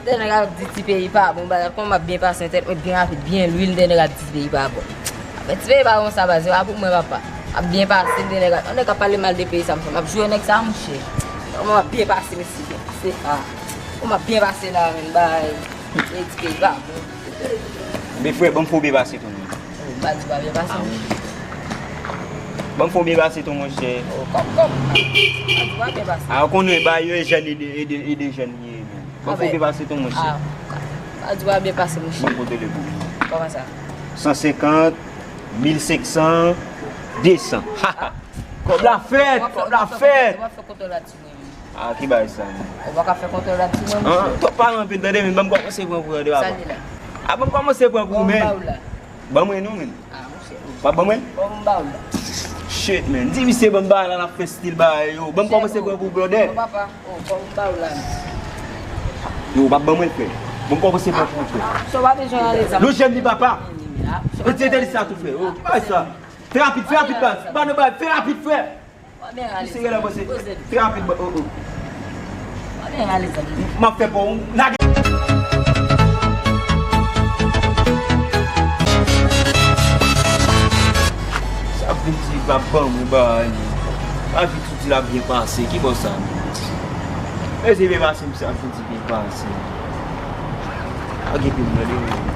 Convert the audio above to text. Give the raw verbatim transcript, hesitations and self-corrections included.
De nèg ap di ti peyi pa bon, bagay kòman m ap byen pase nan tèt mwen byen rapid, byen lwil, de nèg ap di ti peyi pa bon. Afè ti peyi pa bon sa baz, se pa pou mwen papa. Ap byen pase, de nèg ap, yon nèg ap pale mal de peyi sa, m ap joure nèg sa mouche. Kòman m ap byen pase, mesye, byen pase. Ah. Kòman m ap byen pase la, menm bagay. E ti peyi pa bon. Men frè, ban m fè w byen pase tou, menm. Baz ou pa byen pase. Ah, wi. Ban m fè w byen pase tou, monchè. Oh, kòm, kòm. Baz ou pa byen pase. Ah, ou konnen, ba yo e jèn, e de, e de, e de jèn ye, menm. Ban m fè w byen pase tou, monchè. Ah, baz ou pa byen pase, monchè. Ban m kontwole pou ou. Kòman sa? San senkant, mil senk san, de san. Kòb la fèt, kòb la fèt. W ap fè kontwòl la di mwen. Ah, ki bagay sa, menm? Ou pa ka fè kontwòl la di mwen, monchè. Ah, twòp pale anpil, tande, men ban m kòmanse pran pou ou, de papa. Sa li la. Ah, ban m kòmanse pran pou ou, men. Bon, m ba ou la. Ban mwen non, men. Ah, monchè. W ap ban mwen? Bon, m ba ou la. Shit, men. Di misye ban m bagay la, l ap fè stil bagay yo. Ban m kòmanse pran pou ou, brother. Bon, papa. Oh, bon, m ba ou la, men. Yo, w ap ban mwen, frè. Ban m kòmanse pran pou ou, frè. So, w ap bezwen ale sa. Lojèm li, papa. Ah, so, e ti entèlis sa tou, frè. Oh, ki bagay sa? Fè rapid, fè rapid, baz. Ba nou bagay, fè rapid, frè. Misye genlè panse trè rapid, oh, oh. M ap fè pa w lage. Sa vle di pa ban mwen bagay, non. Pa vin tou di l ap byen pase. Ki bò sa? Mesye byen pase, misye ap vin di byen pase. Lage pi m tande.